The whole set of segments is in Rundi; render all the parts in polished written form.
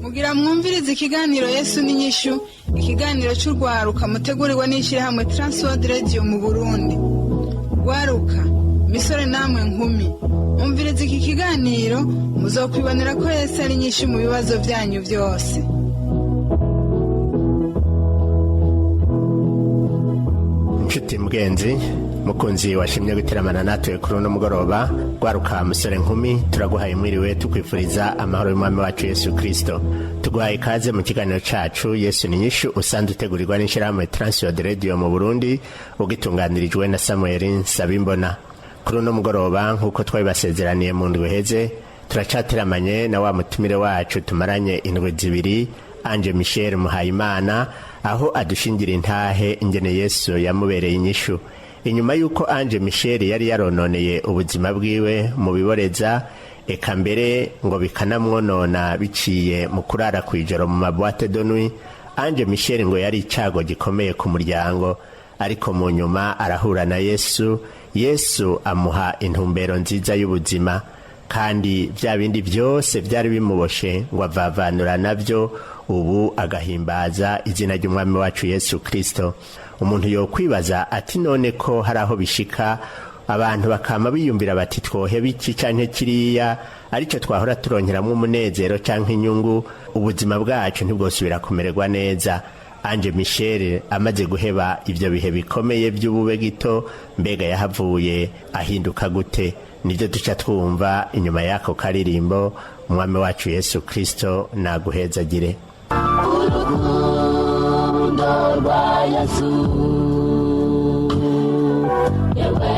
Mugira mwumvirize ikiganiro Yesu n'inyishu, ikiganiro c'urwaruka mutegurirwa n'ishirahamwe Transworld Radio mu Burundi. Rwaruka, misore namwe nkumi, umvirize iki kiganiro muzokwibonera ko Yesu ari inyishu mu bibazo vyanyu vyose. Inshuti mugenzi mukunzi washimye guteramana natwe kuri uno mugoroba, rwaruka, musore, nkumi, turaguhaye mwiriwe, tukwifuriza amahoro y'umwami wacu Yesu Kirisito. Tuguhaye ikaze mu kiganiro cacu Yesu ni nyishu, usanzwe utegurirwa n'ishirahamwe Transworld Radio mu Burundi, ugitunganirijwe na Samuel Nsabimbona. Kuri uno mugoroba, nk'uko twabibasezeraniye mu ndwi iheze, turacateramanye na wa mutumire wacu tumaranye indwi 2, Ange Michel Muhayimana, aho adushingira intahe ingene Yesu yamubereye inyishu inyuma y'uko Ange Michel yari yarononeye ubuzima bwiwe mu biboreza, eka mbere ngo bikanamwonona biciye mu kurara kw'ijoro mu ma boîtes de nuit. Ange Michel ngo yari icago gikomeye ku muryango, ariko mu nyuma arahura na Yesu, Yesu amuha intumbero nziza y'ubuzima, kandi bya bindi byose byari bimuboshe ngo avavanura nabyo, ubu agahimbaza izina ry'umwami wacu Yesu Kirisito. Umuntu yokwibaza ati: "None ko hari aho bishika abantu bakama biyumvira bati twoheba iki canke kiriya, aricyo twahora turonkeramwo umunezero canke inyungu, ubuzima bwacu ntibwosubira kumererwa neza?" Ange Michel amaze guheba ivyo bihe bikomeye by'ubube gito, mbega yahavuye ahinduka gute? Nibyo duca twumva inyuma y'ako karirimbo. Umwami wacu Yesu Kirisito naguhezagire. Urukundo rwa Yesu, yewe,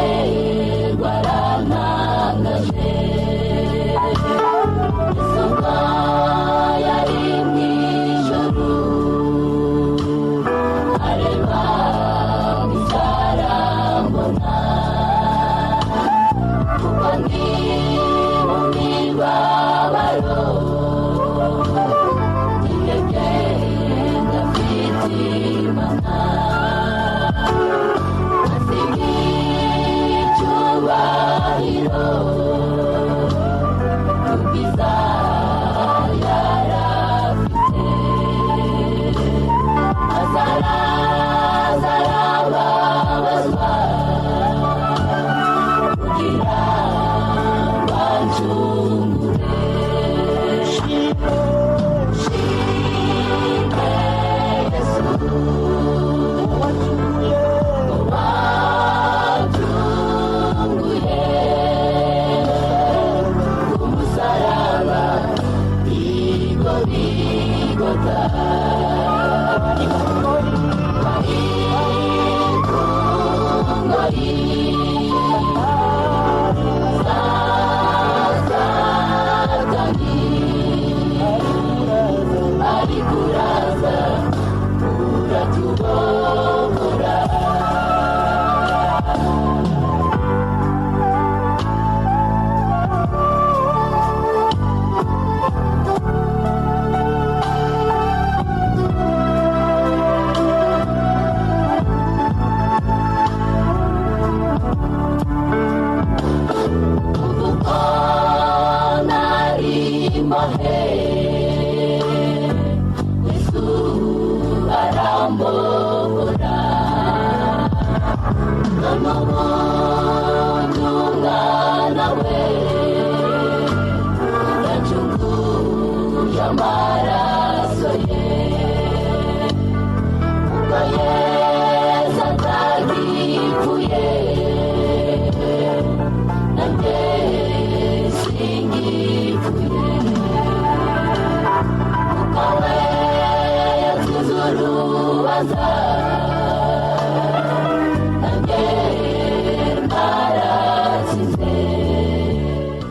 rwarantangaje. Isoko yari mu ijuru, areba isarambona, kuko ndi mu mibabaro, ndihebye, ndafite Imana.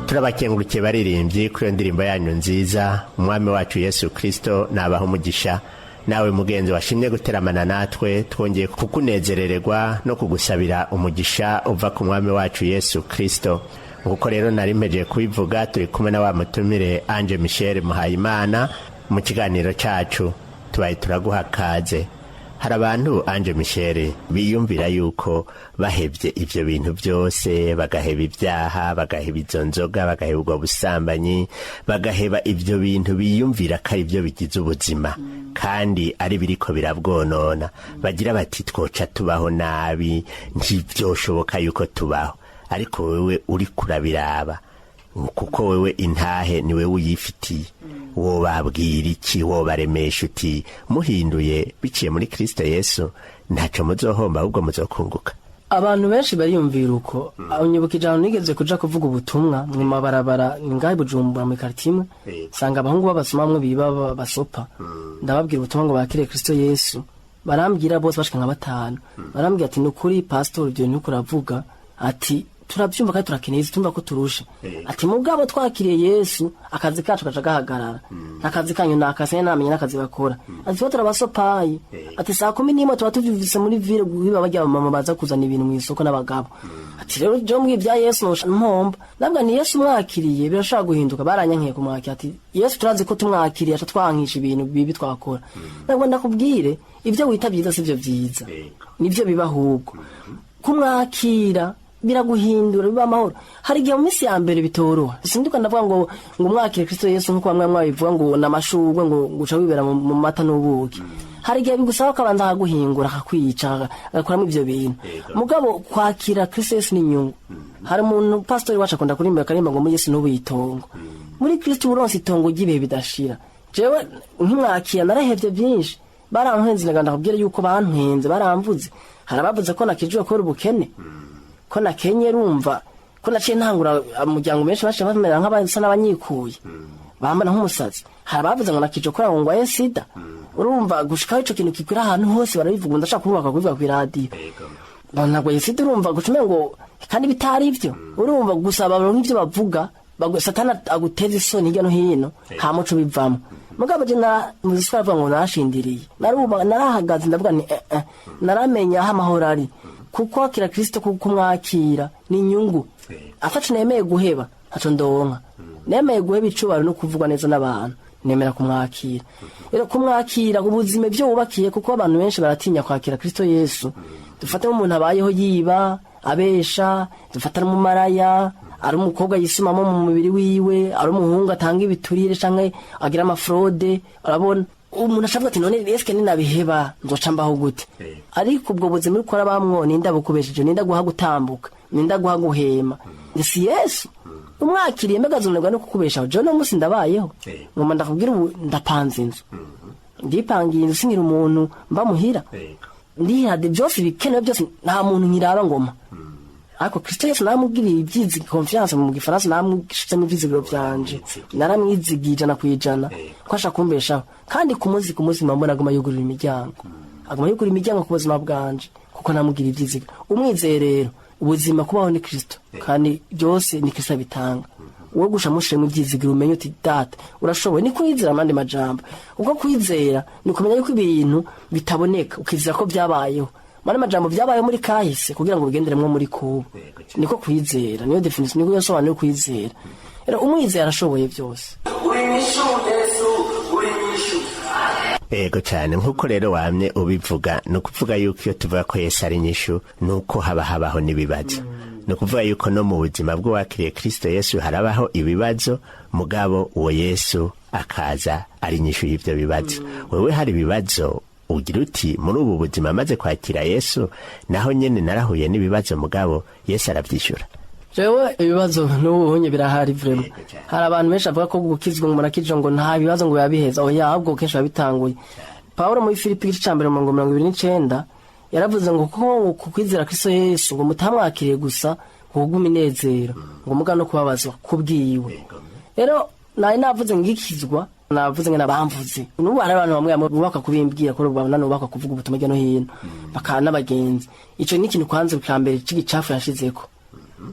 Turabakengurukiye baririmbyi kuri iyo ndirimbo yanyu nziza. Umwami wacu Yesu Kirisito nabaha umugisha. Nawe mugenzi washimye guteramana natwe, twongeye kukunezerererwa no kugusabira umugisha uva ku mwami wacu Yesu Kirisito. Nkuko rero nari mpejeje kubivuga, turi kumwe na wa mutumire Ange Michel Muhayimana mu kiganiro cyacu. Tubaye turaguha kaze. Hari abantu, Ange Michel, biyumvira yuko bahebye ibyo bintu byose, bagaheba ibyaha, bagaheba izo nzoga, bagaheba ubwo busambanyi, bagaheba ibyo bintu biyumvira ko ari byo bigize ubuzima kandi ari biriko birabwonona, bagira bati: "Twoca tubaho nabi, ntibyoshoboka yuko tubaho." Ariko wewe uri kurabiraba, kuko wewe intahe ni wewe uyifitiye, wobabwira iki? Wobaremesha uti: "Muhinduye biciye muri Kristo Yesu, ntacyo muzohomba, ahubwo muzokunguka"? Abantu benshi bariyumvira uko. Unyibukije ahantu nigeze kuja kuvuga ubutumwa mu mabarabara, ni ngaho i Bujumbura mu ikariti imwe, nsanga abahungu b'abasoma bamwe biba basopa. Ndababwira ubutumwa ngo bakire Kristo Yesu. Barambwira bose, bashika nka batanu, barambwira ati: "Ni ukuri pasitori, ibyo bintu uriko uravuga," ati, "turabyumva kandi turakeneye, tumva ko turushe," ati, "mugabo twakiriye Yesu, akazi kacu kaca gahagarara." Akazi kanyu ni akase, namenya n'akazi bakora. Ati: "Tuba turabasopayi," ati, "saa 11 tuba tuvyumvise muri ville guhiba barya mama baza kuzana ibintu mu isoko n'abagabo." Ati: "Rero je mbwiye ibya Yesu nosha mpomba." Nabwo ni Yesu mwakiriye birashobora guhinduka. Baranyankiye kumwakira, ati: "Yesu turazi ko tumwakiriye aca twankisha ibintu bibi twakora." Nabwo ndakubwire, ibyo wita byiza sivyo byiza, nibyo biba. Ahubwo kumwakira biraguhindura, biba amahoro. Hari igihe mu minsi ya mbere bitoroha. Sinduka ndavuga ngo umwakire Kristo Yesu nkuko bamwe babivuga ngo namashurwe, ngo guca wibera mu mata n'ubuki. Hari igihe bigusaba akabanza akaguhingura, akakwica, agakuramo ivyo bintu. Mugabo kwakira Kristo Yesu ni inyungu. Hari umuntu pastori wacu akunda kuririmba, akaririmba ngo muri Yesu n'ubu itongo, muri Kristo uburonse itongo ry'ibihe bidashira. Jewe nkimwakira narahevye byinshi. Barantwenze, ndaganda kubwira yuko bantwenze, baramvuze. Hari abavuze ko nakijwe kubera ubukene, ko nakenye. Rumva ko naciye ntangura umuryango, benshi baciye bamera nk'abasa n'abanyikuye, bambana nk'umusazi. Hari abavuze ngo nakije kubera ngo ngwaye sida. Urumva gushikaho ico kintu kikwira ahantu hose, barabivuga. Ndashaka kubaka kubivuga kw'iradiyo ntabwo sida. Urumva guca umengo kandi bitari ivyo. Urumva gusa baronka ivyo bavuga, Satani aguteza isoni hirya no hino, nta muco bivamo. Mugabo je muziswa aravuga ngo narashindiriye, naruba narahagaze, ndavuga ni naramenya aho amahoro ari, kuko akira Kristo, kuko kumwakira ni inyungu. Ataco nemeye guheba, ntaco ndonka. Nemeye guheba icubaro no kuvugwa neza n'abantu, nemera kumwakira. Rero kumwakira ubuzima ibyo wubakiye, kuko abantu benshi baratinya kwakira Kristo Yesu. Dufate nk'umuntu abayeho yiba, abesha, dufate ari umumaraya, ari umukobwa yisumamo mu mubiri wiwe, ari umuhungu atanga ibiturire canke agira ama fraude. Urabona umuntu ashavuga ati: "None eske ninabiheba nzoca mbaho gute?" Ariko ubwo buzima uriko urabamwo, ninda bukubesheje? Ninda guha gutambuka? Ninda guha guhema? Si Yesu umwakiriye, mbega azunirwa no kukubeshaho? Jewe no munsi ndabayeho, ngoma ndakubwira, ubu ndapanze inzu, ndipangiye inzu, sinkiri umuntu mba muhira, ndihade byose ibikenewe byose, nta muntu nkiraba ngoma. Ariko Kristo Yesu naramubwiriye ibyizi, confiance mu gifaransa, naramushizemo ivyizigiro vyanje, naramwizigiye 100% ko ashaka kumbeshaho. Kandi ku munsi ku munsi mbona aguma yugurura imiryango, aguma yugurura imiryango ku buzima bwanje, kuko namubwira ivyizigiro. Umwizeye rero, ubuzima kubaho ni Kristo, kandi byose ni Kristo abitanga. Wowe gusha mushiremo ivyizigiro, umenye uti: "Data urashoboye." Ni kwizera amandi majambo, ubwo kwizera ni ukumenya yuko ibintu bitaboneka ukizera ko byabayeho. Mani majambo, byabayeho muri kahise kugira ngo bigenderemwo muri kubu. Niko kwizera, niyo definition, niko yasobanuye kwizera. Rero umwizera arashoboye byose. Uri nyishu Yesu, uri nyishu. Ego cyane. Nk'uko rero wamye ubivuga, ni ukuvuga yuko iyo tuvuga ko Yesu ari inyishu, ni uko haba habaho n'ibibazo. Ni ukuvuga yuko no mu buzima bw'uwakiriye Kirisito Yesu harabaho ibibazo, mugabo uwo Yesu akaza ari inyishu y'ibyo bibazo. Wewe hari ibibazo ugira uti: "Muri ubu buzima maze kwakira Yesu, naho nyene narahuye n'ibibazo, mugabo Yesu arabyishyura"? Jewe ibibazo n'ubu hunye birahari vraiment. Hari abantu benshi bavuga ko gukizwa ngo umuntu akijwe ngo nta bibazo, ngo biba biheza. Oya, ahubwo kenshi biba bitanguye. Pawulo muri Filipi igice ca mbere mu 29 yaravuze ngo kuko ku kwizera Kristo Yesu ngo mutamwakiriye gusa ngo kugume inezero, ngo muga no kubabazwa kubwiwe. Rero nari navuze ngikizwa, navuze ngo nabamvuze. N'ubu hari abantu bamwe bamwe bubaka kubimbwira ko babona nubaka kuvuga ubutumwa hirya no hino, bakana n'abagenzi. Ico ni ikintu kwanze ka mbere c'igicafu yashizeko.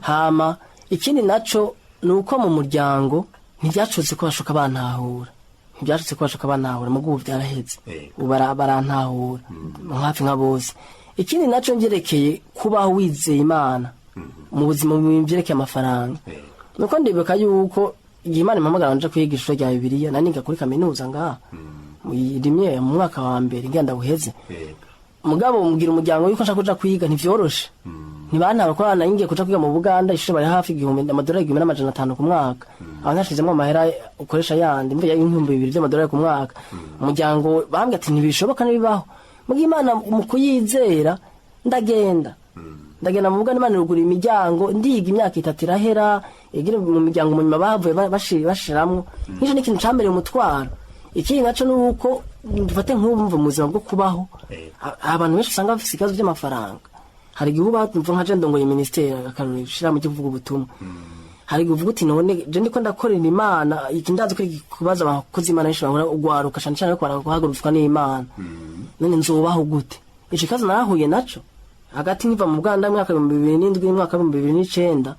Hama ikindi naco Ni uko mu muryango ntibyacutse ko bashoka bantahura, ntibyacutse ko bashoka bantahura, mugo ubu byaraheze. Ubu barantahura hafi nka bose. Ikindi naco ngerekeye kubaho wizeye Imana mu buzima byerekeye amafaranga, nuko ndibuka yuko igihe Imana impamagara nja kwiga ishuri rya Bibiliya, naniga kuri kaminuza ngaha rimwe mu mwaka wa mbere ngenda buheze. Mugabo mbwira umuryango yuko nshaka kuja kwiga, ntivyoroshe, ntibantaba ko nari kuja kwiga mu Buganda. Ishuri bari hafi 1000 amadolari, 1500 ku mwaka, aho ntashizemo amahera ukoresha yandi mvuye 2000 by'amadolari ku mwaka. Umuryango bambwiye ati ntibishoboka, ntibibaho. Muga Imana mu kuyizera ndagenda mu Buganda, Imana irugura imiryango, ndiga imyaka 3 irahera. Igira mu miryango mu nyuma bavuye bashiramwo nk'icyo ni ikintu cambereye umutwaro. Ikindi naco ni uko dufate nk'ubu mva mu buzima bwo kubaho, abantu benshi usanga bafise ibibazo by'amafaranga. Hari igihe uba mva nka je ndongoye minisiteri, akarorero ishirahamwe ryo kuvuga ubutumwa, hari igihe uvuga uti none je ndiko ndakorera Imana iki? Ndazi ko ikibazo abakozi Imana benshi bahora ugwaruka cane cane, ariko baraguhagurutswa n'Imana, none nzobaho gute? Ico kibazo narahuye naco hagati nkiva mu Buganda mu mwaka 2007 n'umwaka 2009.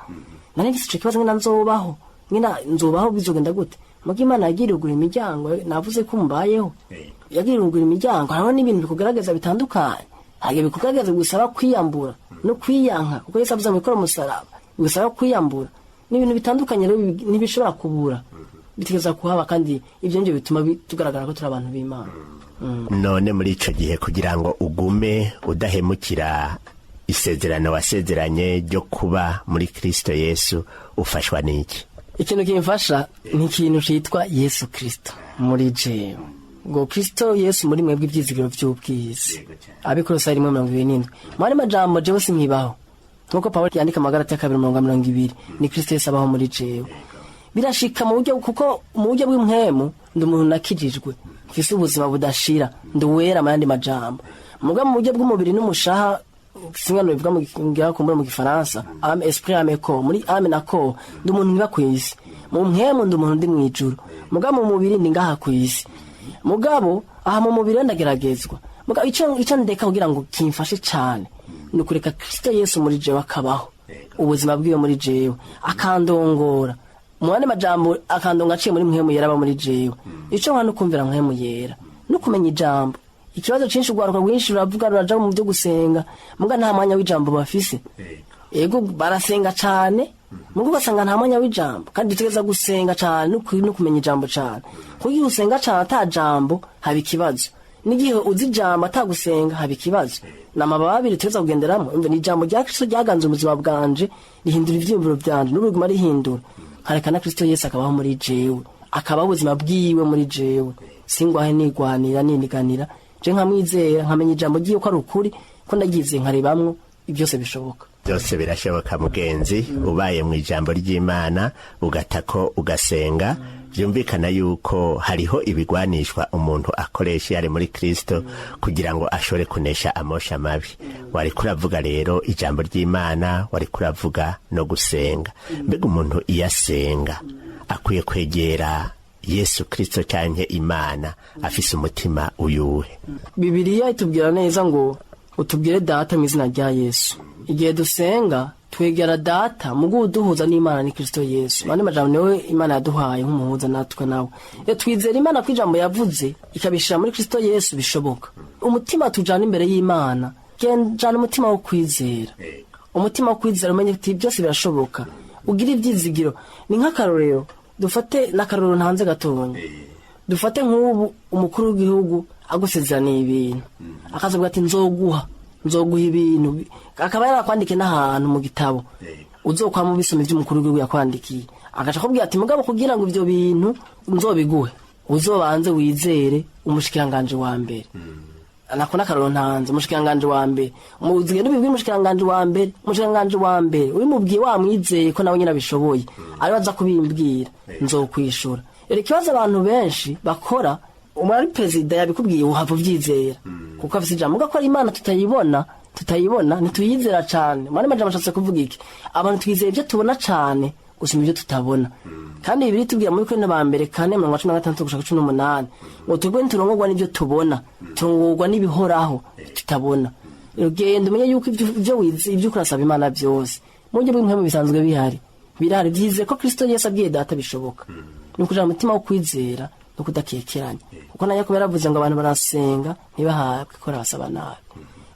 Nari mfise ico kibazo, ngena nzobaho, ngena nzobaho, bizogenda gute? Muga Imana yagiye irugura imiryango, navuze ko mbayeho, yagiye irugura imiryango. Hariho n'ibintu bikugaragaza bitandukanye, hari igihe bikugaragaza bigusaba kwiyambura no kwiyanka, kuko Yesu avuze ngo ikora umusaraba bigusaba kwiyambura. Ni ibintu bitandukanye rero ntibishobora kubura, bitegeza kuhaba, kandi ibyo ngibyo bituma tugaragara ko turi abantu b'Imana. None muri ico gihe, kugira ngo ugume udahemukira isezerano wasezeranye ryo kuba muri Kristo Yesu, ufashwa n'iki? Ikintu kimfasha ni ikintu citwa Yesu Kristo muri jewe, ngo Kristo Yesu muri mwebwe ivyizigiro vy'ubwiza, Abikolosayi 1:27. Mu yandi majambo, jewe sinkibaho, nkuko Pawulo yandika Amagarati ya 2:20, ni Kristo Yesu abaho muri jewe. Birashika mu buryo, kuko mu buryo bw'impwemu ndi umuntu nakijijwe, mfise ubuzima budashira, ndi uwera mu yandi majambo. Muga mu buryo bw'umubiri n'umushaha, singano bivuga mu ngira kumbura mu Gifaransa, âme, esprit, âme, corps, muri âme na corps ndi umuntu nkiba kw'isi, mu mpwemu ndi umuntu ndi mw'ijuru, muga mu mubiri ndi ngaha kw'isi. Mugabo aha mu mubiri ndageragezwa, mugabo ico ndeka kugira ngo kimfashe cane ni ukureka Kristo Yesu muri jewe akabaho ubuzima bwiwe muri jewe, akandongora, mu yandi majambo akandonga aciye muri mpwemu yera aba muri jewe. Ico nkora no kumvira mpwemu yera no kumenya ijambo. Ikibazo cinshi, urwaruka rwinshi ruravuga, ruraja mu byo gusenga, muga nta mwanya w'ijambo bafise. Ego, barasenga cane, muga ugasanga nta mwanya w'ijambo. Kandi dutegereza gusenga cane no kumenya ijambo cane, kuko igihe usenga cane ata jambo haba ikibazo, n'igihe uzi ijambo atagusenga haba ikibazo. Ni amababa abiri tuza kugenderamo. Umva, ni ijambo rya Kristo ryaganze ubuzima bwanje, rihindura ivyiyumviro vyanje, n'ubu riguma rihindura, nkareka na Kristo Yesu akabaho muri jewe, akabaho ubuzima bwiwe muri jewe, singwahe nigwanira niniganira, je nkamwizera, nkamenya ijambo ryiwe ko ari ukuri, ko ndaryizeye, nkarebamwo, byose bishoboka. Byose birashoboka, mugenzi. Ubaye mu ijambo ry'Imana, ugatako ugasenga, byumvikana yuko hariho ibigwanishwa umuntu akoresha iyo ari muri Kristo kugira ngo ashobore kunesha amosha mabi. Wari kuravuga rero ijambo ry'Imana, wari kuravuga no gusenga. Mbega umuntu iyo asenga akwiye kwegera Yesu Kristo canke Imana afise umutima uyuhe? Bibiliya itubwira neza ngo utubwire Data mu izina rya Yesu. Igihe dusenga twegera Data, mu uduhuza n'Imana ni Kristo Yesu. Mani majambo, niwe Imana yaduhaye nk'umuhuza natwe nawe. Iyo twizera Imana ko ijambo yavuze ikabishira muri Kristo Yesu bishoboka. Umutima tujana imbere y'Imana, jana umutima wo kwizera, umutima wo kwizera, umenye uti byose birashoboka, ugira ibyizigiro. Ni nk'akarorero, dufate n'akarorero ntanze gatonya, dufate nk'ubu umukuru w'igihugu agusezeraniye ibintu, akazavuga ati nzoguha ibintu, akaba yarakwandikiye n'ahantu mu gitabo uzokwama ubisoma ivy'umukuru w'igihugu yakwandikiye, agaca akubwira ati mugabo kugira ngo ivyo bintu nzobiguhe uzobanze wizere umushikiranganje wa mbere. Nako n'akarorero ntanze, umushikiranganje wa mbere, muzigenda ubibwire umushikiranganje wa mbere, umushikiranganje wa mbere ubimubwiye wamwizeye ko nawe nyine abishoboye, ariwe aza kubimbwira, nzokwishura. Rero ikibazo abantu benshi bakora, umwari perezida yabikubwiye uhava uvyizera kuko afise ijambo, ugakora Imana tutayibona ntituyizera cane. Mwari majambo ashatse kuvuga iki? Abantu twizeye ibyo tubona cane gusumba ibyo tutabona. Kandi Bibiliya itubwira muri Korinto ba mbere 4:16 gushika 18 ngo twebwe ntiturongorwa n'ibyo tubona, turongorwa n'ibihoraho tutabona. Rero genda umenye yuko ibyo wize, ibyo ukurasaba Imana byose mu buryo bw'impwemu bisanzwe bihari. Birahari, vyize ko Kristo Yesu abwiye Data bishoboka. Ni ukuja mu mutima wo kwizera no kudakekeranya, kuko na Yakobo yaravuze ngo abantu barasenga ntibahabwe ko barabasaba nabi.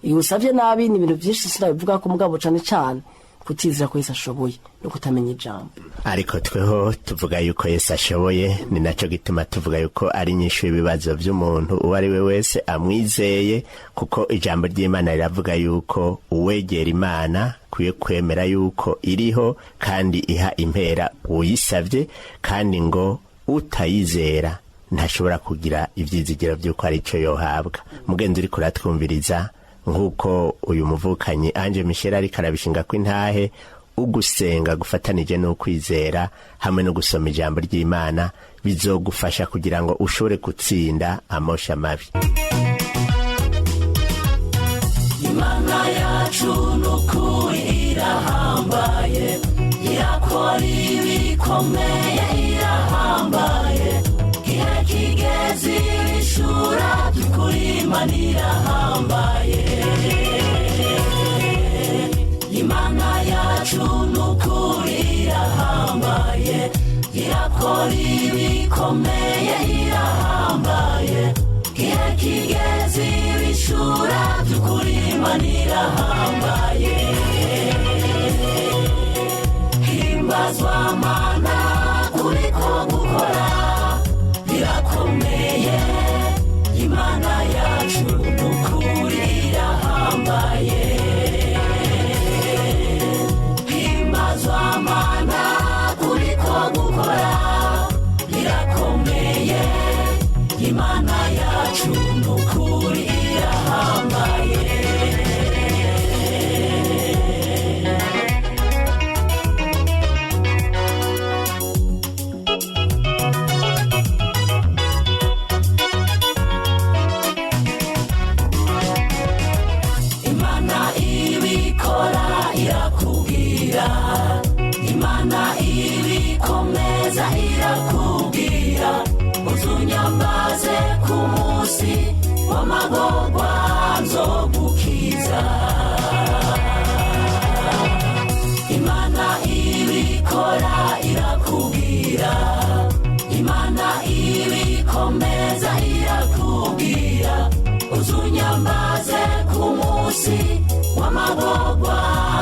Iyo usavye nabi ni ibintu vyinshi, sinabivuga ko mugabo cane cane kutizera ko Yesu ashoboye no kutamenya ijambo. Ariko tweho tuvuga yuko Yesu ashoboye, ni nacyo gituma tuvuga yuko ari inyishu y'ibibazo by'umuntu uwo ari we wese amwizeye, kuko ijambo ry'Imana riravuga yuko uwegera Imana akwiye kwemera yuko iriho kandi iha impera uyisabye, kandi ngo utayizera ntashobora kugira ibyizigiro by'uko ari cyo yohabwa. Mugenzi uri kuratwumviriza, nk'uko uyu muvukanyi Ange Michel ariko arabishinga ko intahe ugusenga gufatanije n'ukwizera hamwe no gusoma ijambo ry'Imana bizogufasha kugira ngo ushobore gutsinda amosha mabi. Imana yacu nukuri irahambaye, irakora ibikomeye, irahambaye. Gihe kigeze ibishura by'ukuri, Imana irahambaye. Imana yacu nukuri irahambaye, irakora ibikomeye, irahambaye. Gihe kigeze ibishura by'ukuri, Imana irahambaye. Himbazwa Mana kuri ko gukora birakomeye, Imana yacu nukuri irahambaye. Himbazwa Mana kuri ko gukora birakomeye, Imana yacu nukuri irahambaye. Imana ibikora irakubwira, Imana ibikomeza irakubwira, uzunyambaze ku munsi w'amagorwa nzogukiza. Imana ibikora irakubwira, Imana ibikomeza irakubwira, uzunyambaze ku munsi w'amagorwa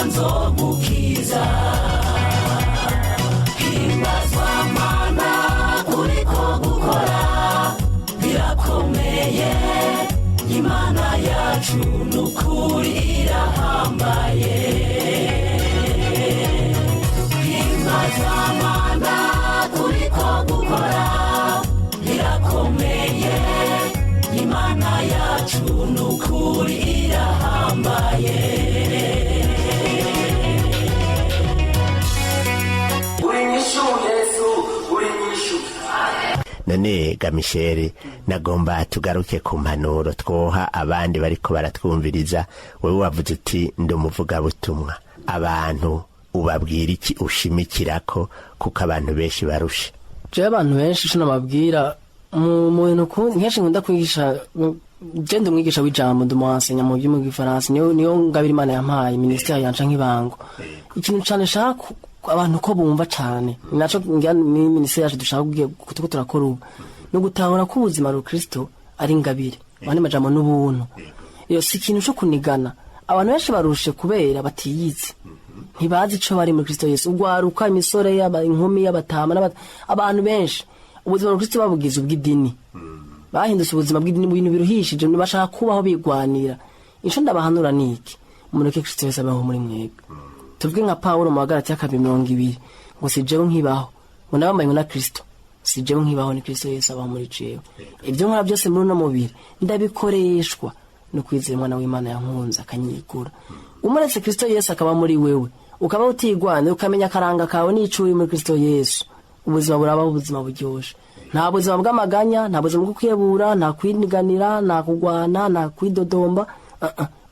nzogukiza. Himbazwa Mana kuri ko gukora birakomeye, Imana yacu nukuri irahambaye. Himbazwa Mana kuri ko gukora birakomeye, Imana yacu nukuri irahambaye. Uri nyishu Yesu, uri nyishu. None ga Michel, nagomba tugaruke ku mpanuro twoha abandi bariko baratwumviriza. Wewe wavuze uti ndi umuvugabutumwa, abantu ubabwira iki ushimikirako, kuko abantu benshi barusha? Jewe abantu benshi ico nababwira mu bintu kenshi nkunda kwigisha, je ndi umwigisha w'ijambo, ndi umuenseignant mu vy'mu gifaransa, niyo ngabire Imana yampaye, ministère yanje nk'ibango. Ikintu cane nshaka abantu ko bumva cane, ni naco ngira ni ministère yacu dushaka kuko turakora ubu, ni ugutahura ko ubuzima rukristo ari ingabire, abandi majambo n'ubuntu. Iyo si ikintu co kunigana. Abantu benshi barushe kubera batiyizi, ntibazi ico bari muri Kristo Yesu. Ugwaruka, imisore, yaba inkumi, y'abatama, abantu benshi ubuzima bwa Kristo babugize ubw'idini, bahindutse ubuzima bw'idini mu bintu biruhishije, bashaka kubaho bigwanira. Ico ndabahanura ni iki: mureke Kristo Yesu abeho muri mwebwe. Tuvuge nka Pawulo mu Bagalatiya 2:20 ngo si jewe nkibaho, ngo nabambanywe na Kristo, si jewe nkibaho, ni Kristo Yesu abaho muri jewe. Ibyo nkora byose muri uno mubiri ndabikoreshwa no kwizera Umwana w'Imana yankunze akanyigura. Umuretse Kristo Yesu akaba muri wewe, ukaba utigwana, ukamenya akaranga kawe n'ico uri muri Kristo Yesu, ubuzima burabaho ubuzima buryoshe. Nta buzima bw'amaganya, nta buzima bwo kwiyebura, nta kwiniganira, nta kugwana, nta kwidodomba.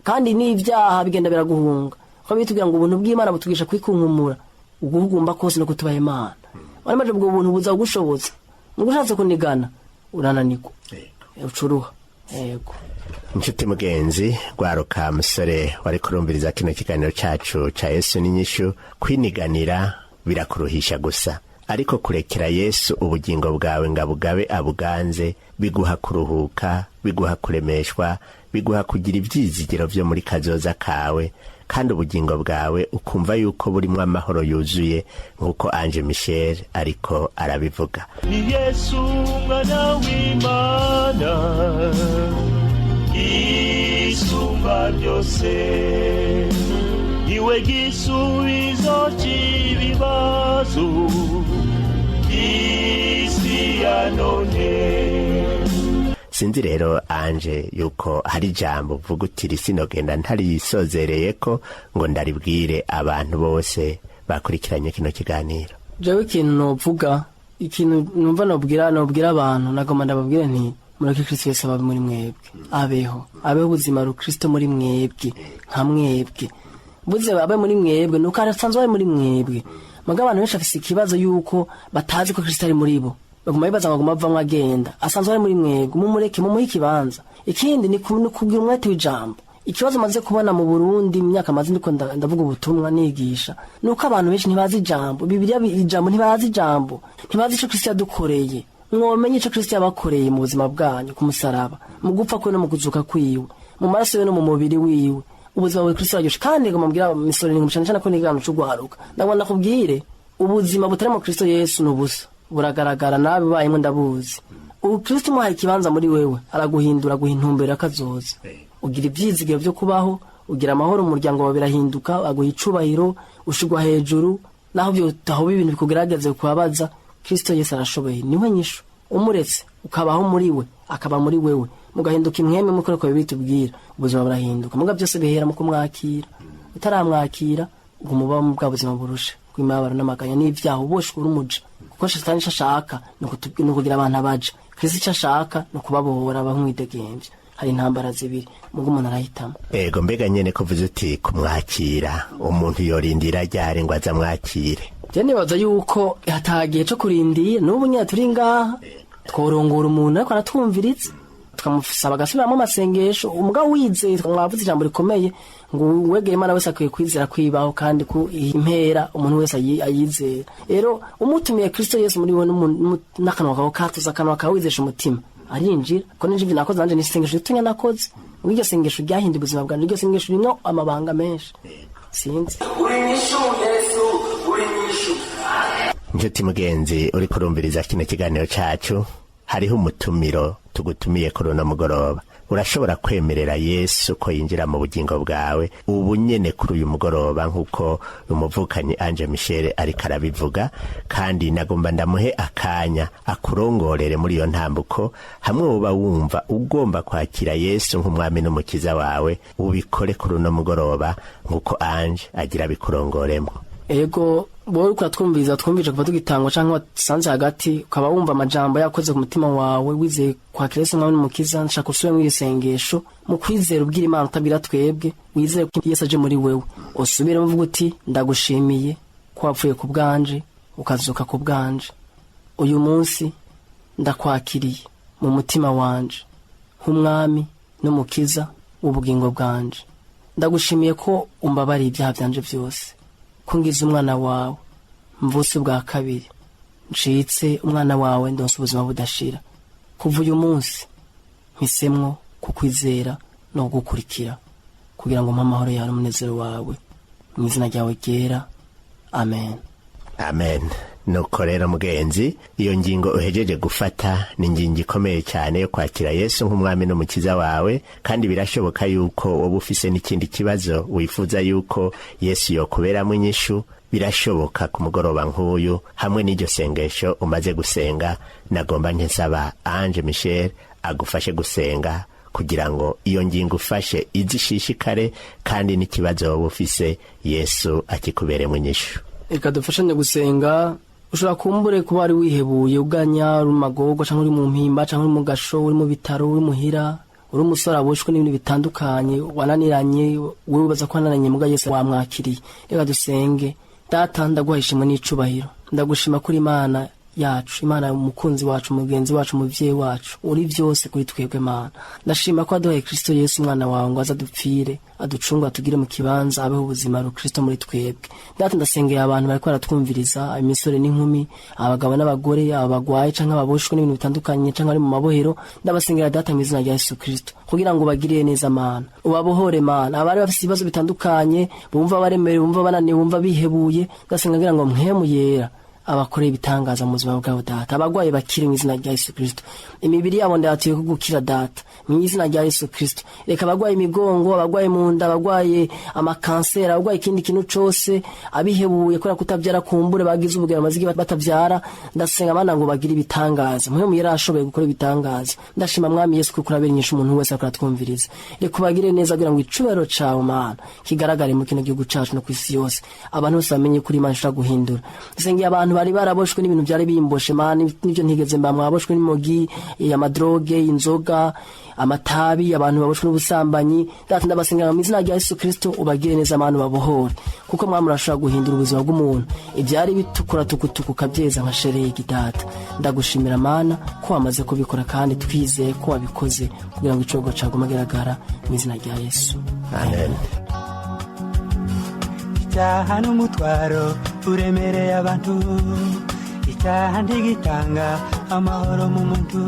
Kandi n'ibyaha bigenda biraguhunga, kuko bitubwira ngo ubuntu bw'Imana butugisha kwikunkumura uguhugumba kose no kutubaha Imana. Wari ubwo buntu buza kugushobotsa, nubwo ushatse kunigana urananirwa, ucuruha. Yego. Inshuti mugenzi, gwaruka musore wari kurumviriza kino kiganiro cacu ca Yesu n'inyishu, kwiniganira Birakuruhisha gusa. Ariko kurekera Yesu ubugingo bwawe ngo abugabe abuganze, biguha kuruhuka, biguha kuremeshwa, biguha kugira ibyizigiro byo muri kazoza kawe, kandi ubugingo bwawe ukumva yuko burimo amahoro yuzuye, nk'uko Ange Michel ariko arabivuga. Ni Yesu mwana w'Imana isumba byose, niwe gisubizo cy'ibibazo by'isi ya none. Sinzi rero Anje yuko hari ijambo uvuga uti sinogenda ntarisozereye ko ngo ndaribwire abantu bose bakurikiranye kino kiganiro. Jewe ikintu novuga, ikintu numva nobwira abantu, nagomba ndababwire nti mureke Kristo Yesu abe muri mwebwe, abeho ubuzima rukristo muri mwebwe, nka mwebwe buze abe muri mwebwe, nuko arasanzwe ari muri mwebwe. Muga abantu benshi bafise ikibazo yuko batazi ko Kristo ari muri bo, baguma bibaza ngo aguma avamwo agenda. Asanzwe ari muri mwebwe, mumureke, mumuhe ikibanza. Ikindi ni kugira umwete w'ijambo. Ikibazo maze kubona mu Burundi mu myaka maze ndiko ndavuga ubutumwa nigisha, nuko abantu benshi ntibazi ijambo Bibiliya, ijambo ntibazi, ijambo ntibazi ico Kristo yadukoreye. Mwomenye ico Kristo yabakoreye mu buzima bwanyu ku musaraba, mu gupfa kwe no mu kuzuka kwiwe, mu maraso yiwe no mu mubiri wiwe, ubuzima bwa Kristo yaryoshe. Kandi ngo mubwira misoro ni cyane cyane ko nigana c'ugwaruka, ndabona nakubwire ubuzima butari mu Kristo Yesu n'ubusa, buragaragara nabi bayimwe ndabuzi. Ubu Kristo umuhaye ikibanza muri wewe, araguhindura, aguha intumbero y'akazoza, ugira ibyizigiro byo kubaho, ugira amahoro mu muryango wawe, birahinduka, aguha icubahiro, ushigwa hejuru, naho byotaho ibintu bikugerageza kubabaza. Kristo Yesu arashoboye, niwe nyishu. Umuretse ukabaho muri we, akaba muri wewe, mugahinduka imweme muko uko bitubwira, ubuzima burahinduka. Muga byose bihera mu kumwakira. Utaramwakira uguma uba mu bwa buzima burusha kw'imibabaro n'amaganya n'ibyaha, uboshwe uri umuja, kuko Satani ico ashaka ni ukugira abantu abaja. Kristo ico ashaka ni ukubabohora bamwidegemvya. Hari intambara zibiri, muga umuntu arahitamo. Ego, mbega nyene ko uvuze uti kumwakira, umuntu yorindira ryari ngo aze amwakire? Je nibaza yuko hatagihe co kurindira. N'ubu nyene turi ngaha tworongora umuntu ariko aratwumviriza, tukamusaba agasubiramo amasengesho. Umugabo wizeye, mwavuze ijambo rikomeye ngo uwegera Imana wese akwiye kwizera kwibaho, kandi ku impera umuntu wese ayizera. Rero umutumiye Kristo Yesu muri we n'akanwa kawe katuza, akanwa kawe wizesha umutima, arinjira. Ko ninjye nakoze nanje n'isengesho ritonya nakoze, muri iryo sengesho ryahinduye ubuzima bwanjye. Iryo sengesho rimwo amabanga menshi, sinzi. Uri nyishu Yesu, uri nyishu. Inshuti mugenzi uri kurumviriza kino kiganiro cacu, hariho umutumiro tugutumiye kuri uno mugoroba. Urashobora kwemerera Yesu ko yinjira mu bugingo bwawe ubu nyene kuri uyu mugoroba, nk'uko umuvukanyi Ange Michel ariko arabivuga. Kandi nagomba ndamuhe akanya akurongorere muri iyo ntambuko. Hamwe woba wumva ugomba kwakira Yesu nk'umwami n'umukiza wawe, ubikore kuri uno mugoroba nk'uko Ange agira abikurongoremo. Ego, wowe uriko uratwumviriza, twumvije kuva tugitangwa canke wasanze hagati, ukaba wumva amajambo yakoze ku mutima wawe, wizeye kwakira Yesu nk'umwami n'umukiza, nshaka usubire mw'iri sengesho mu kwizera, ubwira Imana utabwira twebwe, wizere ko Yesu aje muri wewe. Usubiremo uvuga uti ndagushimiye ko wapfuye ku bwanje, ukazuka ku bwanje. Uyu munsi ndakwakiriye mu mutima wanje nk'umwami n'umukiza w'ubugingo bwanje. Ndagushimiye ko umbabariye ibyaha byanje byose, ko ngize umwana wawe, mvutse ubwa kabiri, ncitse umwana wawe, ndonse ubuzima budashira. Kuva uyu munsi mpisemwo kukwizera no kugukurikira, kugira ngo mpe amahoro yawe n'umunezero wawe, mu izina ryawe ryera, amen. Amen. Nuko rero mugenzi, iyo ngingo uhejeje gufata ni ingingo ikomeye cyane yo kwakira Yesu nk'umwami n'umukiza wawe. Kandi birashoboka yuko woba ufise n'ikindi kibazo wifuza yuko Yesu yokuberamo inyishu. Birashoboka ku mugoroba nk'uyu, hamwe n'iryo sengesho umaze gusenga, nagomba nkesaba Ange Michel agufashe gusenga kugira ngo iyo ngingo ufashe izishishikare, kandi n'ikibazo woba ufise Yesu akikuberemo inyishu. Reka dufashanye gusenga. Ushobora kumbure kuba wari wihebuye, uganya, uri mu magorwa, canke uri mu mpimba, canke uri mu gasho, uri mu bitaro, uri muhira, uri umusore aboshwe n'ibintu bitandukanye, wananiranye, wewe ubaza ko wananiranye, muga Yesu wamwakiriye. Reka dusenge. Data, ndaguha ishimwe n'icubahiro, ndagushima kuri Imana yacu, Imana umukunzi wacu, umugenzi wacu, umuvyeyi wacu, uri vyose kuri twebwe Mana. Ndashima ko waduhaye Kristo Yesu umwana wawe ngo aze adupfire, aducunge, atugire mu kibanza, abeho ubuzima rukristo muri twebwe. Data, ndasengeye abantu bariko baratwumviriza, imisore n'inkumi, abagabo n'abagore, abagwaye canke ababoshwe n'ibintu bitandukanye canke bari mu mabohero. Ndabasengera Data mu izina rya Yesu Kristo kugira ngo ubagirire neza Mana, ubabohore Mana. Abari bafise ibibazo bitandukanye, bumva baremerewe, bumva bananiwe, bumva bihebuye, ndasenga kugira ngo mpwemu yera abakoreye ibitangaza mu buzima bwabo Data. Abagwaye bakire mu izina rya Yesu Kristo. Imibiri yabo ndayatuye ko gukira Data mu izina rya Yesu Kristo. Reka abagwaye imigongo, abagwaye mu nda, abagwaye amakanseri, abagwaye ikindi kintu cose, abihebuye kubera kutabyara, kumbure bagize ubugera amazigi batabyara, ndasenga abana ngo bagire ibitangaza. Mpwemu yari ashoboye gukora ibitangaza. Ndashima Mwami Yesu kuko urabera inyishu umuntu wese akora twumviriza. Reka ubagire neza kugira ngo icubahiro cawe Mana kigaragare mu kino gihugu cacu no kw'isi yose, abantu bose bamenye kuri Imana ishobora guhindura. Ndasengeye abantu bari baraboshwe n'ibintu byari bimboshe Mana, nivyo ntigeze mba mwaboshwe n'imogi, amadroge, inzoga, amatabi, abantu baboshwe n'ubusambanyi. Data, ndabasengera mu izina rya Yesu Kristo, ubagire neza abantu babohore, kuko Mwami urashobora guhindura ubuzima bw'umuntu, ibyari bitukura tukutuku ukabyeza nka sheregi. Data, ndagushimira Mana ko wamaze kubikora, kandi twizeye ko wabikoze kugira ngo icogo caguma agaragara mu izina rya Yesu. Amen. Icyaha n'umutwaro uremereye abantu, icyaha ntigitanga amahoro mu muntu.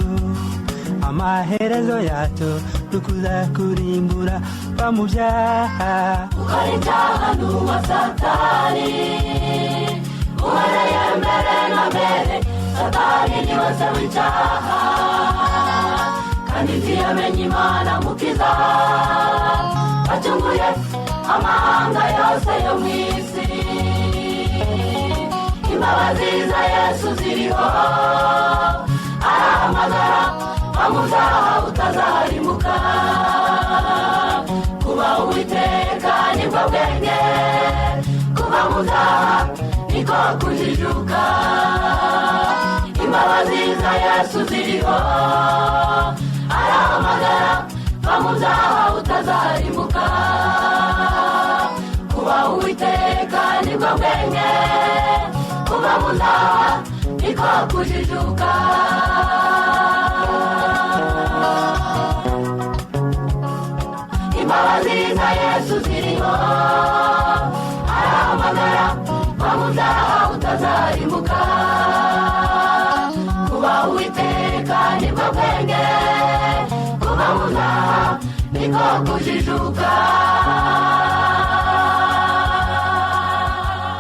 Amaherezo yacyo dukuza kurimbura bamubyaha. Ukora icyaha n'uwa Satani uhereye mbere na mbere. Satani niwe se w'icyaha, kandi ntiyamenye Imana mukiza wacunguye amahanga yose yo mu isi. Imbabazi za Yesu ziriho, arahamagara bamuzaha utazaharimuka. Kuba Uwiteka nibwo bwenge, kuba muzaha niko kujijuka. Imbabazi za Yesu ziriho, arahamagara bamuzaha utazaharimuka. Kuba Uwiteka nibwo bwenge, kuba muzaha niko kujijuka. Imbabazi za Yesu ziriho, arahamagara bamuzaha utazarimuka. Kuba Uwiteka nibwo bwenge, kuba muzaha niko kujijuka.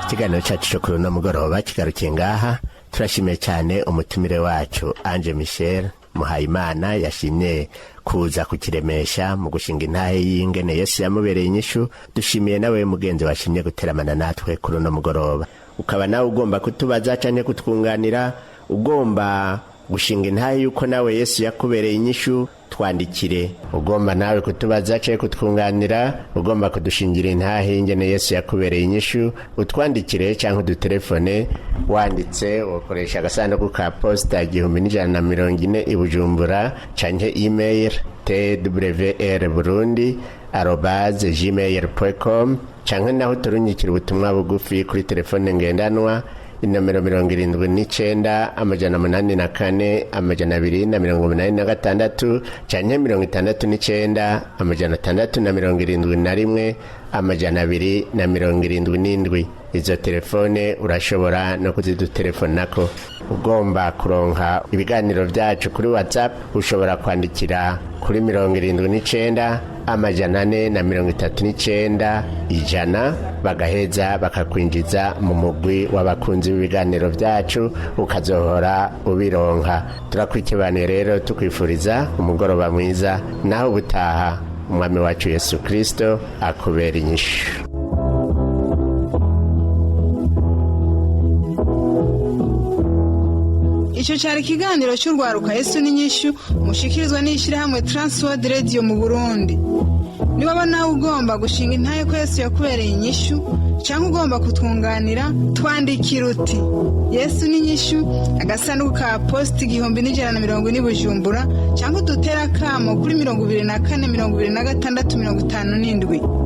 Ikiganiro cyacu cyo kuri uno mugoroba kigarukiye ngaha. Turashimiye cyane umutumire wacu Ange Michel Muhayimana yashimye kuza kukiremesha mu gushinga intahe y'ingene Yesu yamubereye inyishu. Dushimiye nawe mugenzi washimye guteramana natwe kuri uno mugoroba. Ukaba nawe ugomba kutubaza cyane, kutwunganira, ugomba gushinga intahe yuko nawe Yesu yakubereye inyishu, twandikire. Ugomba nawe kutubaza cyangwa kutwunganira, ugomba kudushingira intahe y'ingene Yesu yakubereye inyishu, utwandikire cyangwa udutelefone. Wanditse ukoresha agasanduku ka posita 1140 i Bujumbura, canke email twrburundi@gmail.com, canke naho turunyikira ubutumwa bugufi kuri telefone ngendanwa inomero 79 804 286 canke 69 671 277. Izo telefone urashobora no kuzidutelefonako. Ugomba kuronka ibiganiro byacu kuri WhatsApp, ushobora kwandikira kuri 79 439 100, bagaheza bakakwinjiza mu mugwi w'abakunzi b'ibiganiro byacu, ukazohora ubironka. Turakwikebaniye rero, tukwifuriza umugoroba mwiza. Naho ubutaha, umwami wacu Yesu Kristo akubera inyishu. Icyo cyari ikiganiro cy'urwaruka Yesu n'inyishu, mushikirizwa n'ishyirahamwe Transworld Radio mu Burundi. Niba nawe ugomba gushinga intahe ko Yesu yakubereye inyishu, cyangwa ugomba kutwunganira, twandikira uti: Yesu n'inyishu, agasanduku ka posita 1140 Bujumbura, cyangwa udutere akamo kuri 24 26 57.